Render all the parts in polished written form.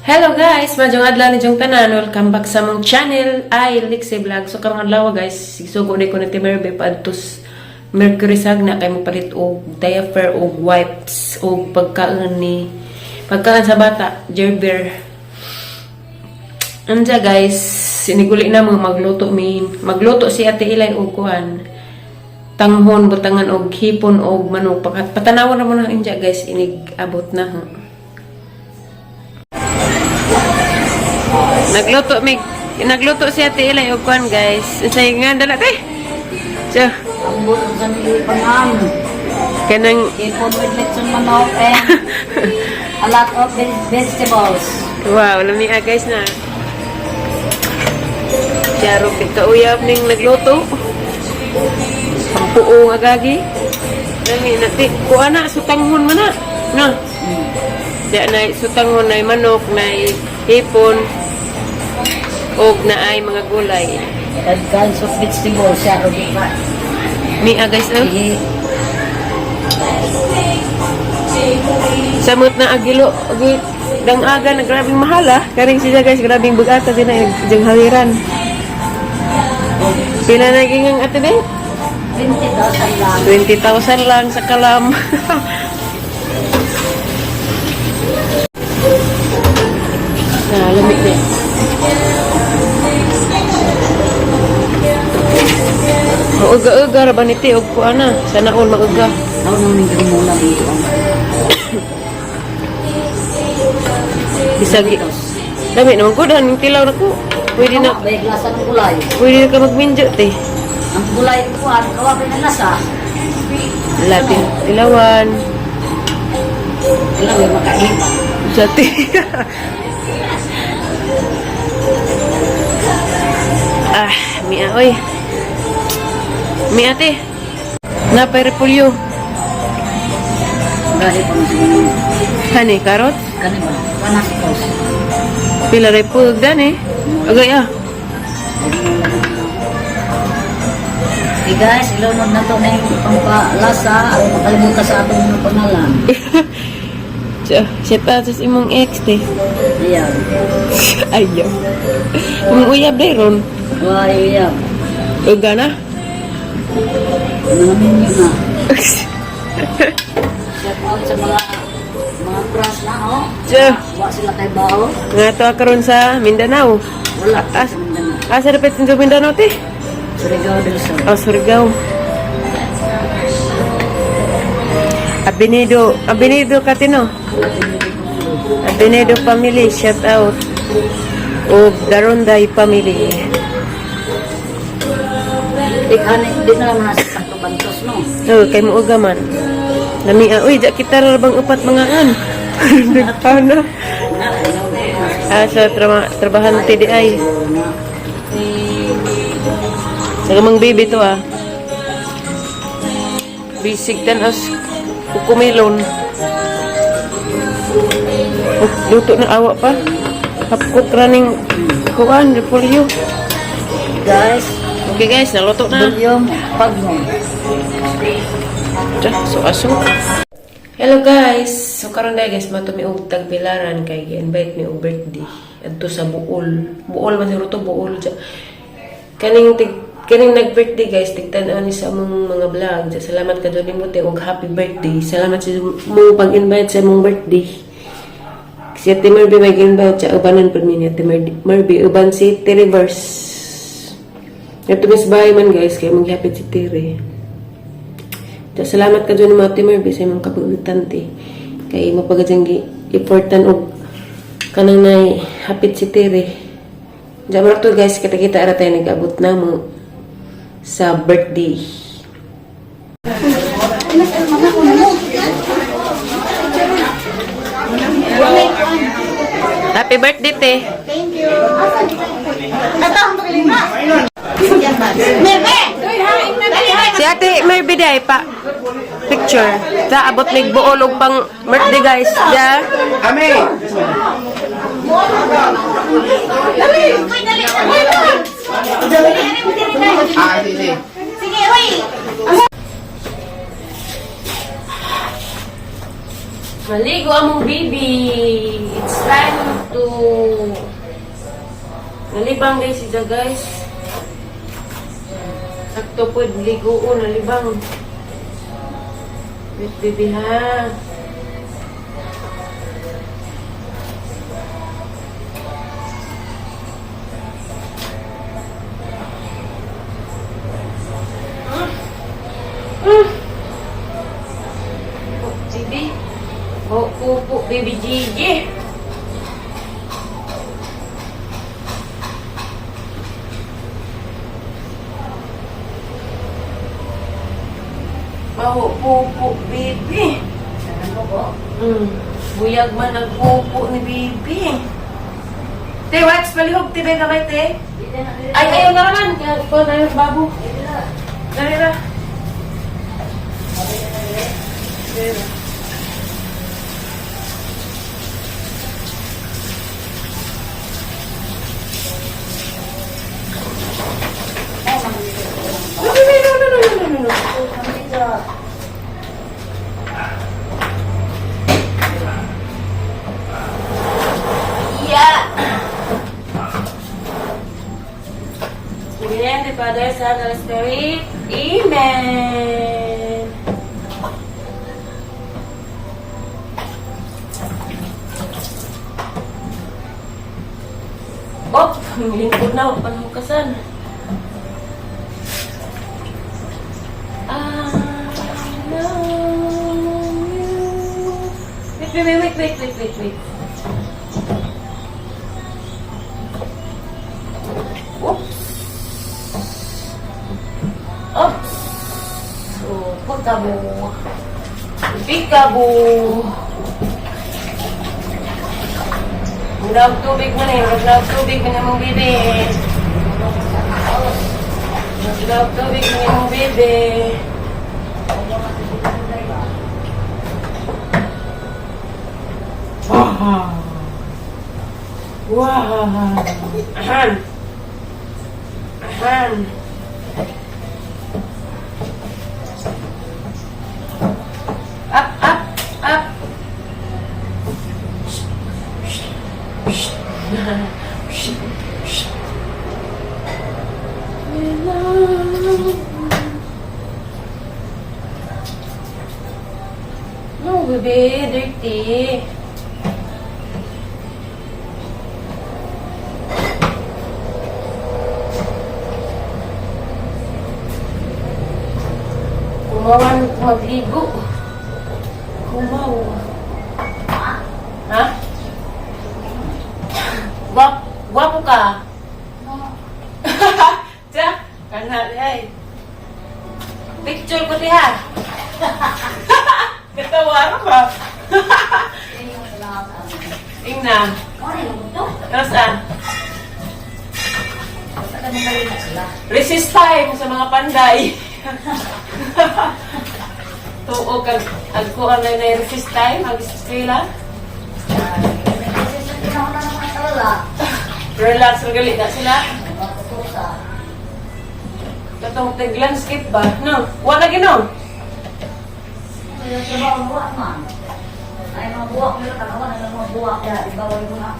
Hello guys! Maayong adlaw ninyong tanan. Welcome back sa among channel, ay Lixie Vlog. So karong adlaw guys, sugo ni ko ni Timerbe padtos Mercury Sagna kay mopalit og diaper og wipes og pagkaon ni pagkaon sa bata, Gerber. Anja guys, siniguli na mo magluto mi. Magluto si Ate Ilay og kuan. Tanghon butangan og hipon og manok. Patanawon na mo na inja guys, inig abot na ho. Nagluto mi nagluto si Ate Ilay og kuan guys. Unsay nga dala te? So, Ambot sa nilipangan. Kanang Hipon with lechon manok and a lot of vegetables. Wow, lami ah guys na. Siya pit kauyab ning nagluto. Pampuo nga gagi. Lami na ti kuan na sutanghon man na. Na. Diya na sutanghon na manok na hipon og na ay mga gulay. And kinds of vegetables. Siya, rubi pa. Mi ah guys oh. Ihi. Samot na agilo agi dang aga na grabing mahal ah. Karing siya guys, grabing bugata din na jang haliran. Pila na ang ate be? 20,000 lang. 20,000 lang sa kalam. Na, lamig na. Mauga-uga ra ba ni ti og kuan na. Sana all mauga. Ako nang nang dito. Bisag Dami naman ko dan tilaw na ko. Pwede na May glasa ng gulay. Pwede na ka magminjo te. Ang gulay kuan, kawa na lasa. Latin tilawan. Ilang may makahiba. Jati. Ah, mia oy. Mia te. Na repolyo. Gahi pa siguro. Hani karot? Kani ba? Panas kos. Pila repolyo dan eh. Agay ah. Hey guys, ilunod na to na yung pampalasa at makalimutan sa atong mga pangalan. Shout out sa imong ex te. Ayan. Ayaw. Imong uyab day ron. Why, yeah. Uga na. Mga menu na. Shout out sa mga mga crush na, oh. Tiyo. Wa sila kay bao. Nga to karon sa Mindanao. Wala. As Sa Mindanao. Asa dapat sa Mindanao te? Surigao del Sur. Oh, Surigao. Abinido, Abinido Katino. Abinido family, shout out. O Daronday family. Ikanik di na lang nasa Taclobantos, no? Oh, kay muuga man. Lami ah, uy, kita ra bang upat mga an. Nagpana. Ah, sa trabahan TDI. Sa gamang baby to ah. Bisig tan as kukumilon. Oh, luto na awa pa. Hapkot running kuan repolyo. Guys, Okay guys, naluto na. Bulyong pagmo. So aso. Hello guys. So karon dai guys, matumi og tagbilaran kay gi-invite mi og birthday adto sa Buol. Buol man siguro to, Buol. Kaning tig kaning nag-birthday guys, tigtan-aw ni sa among mga vlog. Salamat ka Johnny Mote og happy birthday. Salamat sa mong pag-invite sa among birthday. Si Ate Merby may invite siya ubanan pud mi ni Ate Merby uban si Teriverse. Ito mis bahay man guys kay manghapit si Tere. Salamat ka dyan mga Ate Merby sa imong kabuutan te. Kay mapagadyang gi effortan og kanang nay hapit si Tere. Diyan mo to guys, kita-kita ara tayo nag-abot na mo sa birthday. Happy birthday, te. Thank you. Si Ate Merby day pa picture. Sa abot mig buol og pang birthday guys. Ja. Ami! Ah, sige. Sige, uy! Maligo among baby. It's time to Nalibang guys siya, guys. Sakto po, ligo nalibang. Wait, baby, ha? Oh, baby. Oh, pupo, baby Gigi. Baho pupo, baby. Ano po? Buyag man ang pupo ni baby. Te, wax, palihog, te, beka kay te. Ay, ayaw na naman. Kaya ko na yung babo. Dali ra. Dali ra. No, no, no, no, no, no, no, no. Yeah! In the name of the Father, Son, and Spirit. Amen. Op, lingkod na, huwag panhukasan. I love you. Wait, wait, wait, wait, wait, wait, wait. Oops. Oops. So, peekaboo. Peekaboo. Murag tubig man eh. Murag tubig man among bibi. Murag tubig man among bibi. Wow. Wow. Ahem. Ahem. Up, up, up. No, baby, dirty. Kumawan magligo. Kumaw. Ha? Gwapo ka? Tiya, kana ay. Picture ko tiha. Katawa ka ba? Tingnan. Tapos ah, resist time sa mga panday. Tuo kag agkuan na na resist time, ag eskwela. Relax ra gali na sila. Katong tag landscape ba? No, wala ginom. Ay, mga buwak nila, tanawan na mga buwak. Kaya, ibawal mo na.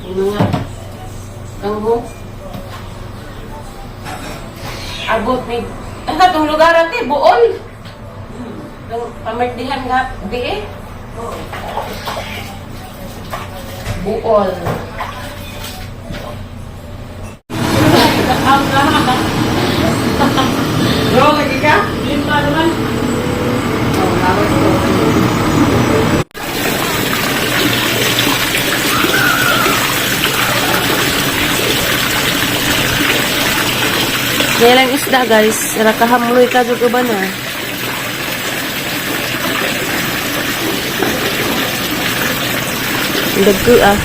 Yung mga kanggo. Abot ni ah, tong lugar ate, buol. Ang pamertihan nga, di eh. Buol. Bro, lagi ka? Limpa naman. Oh, lawas ko. Ngayon lang isda, guys. Nakahamloy ka dito ba na? Dagko ah.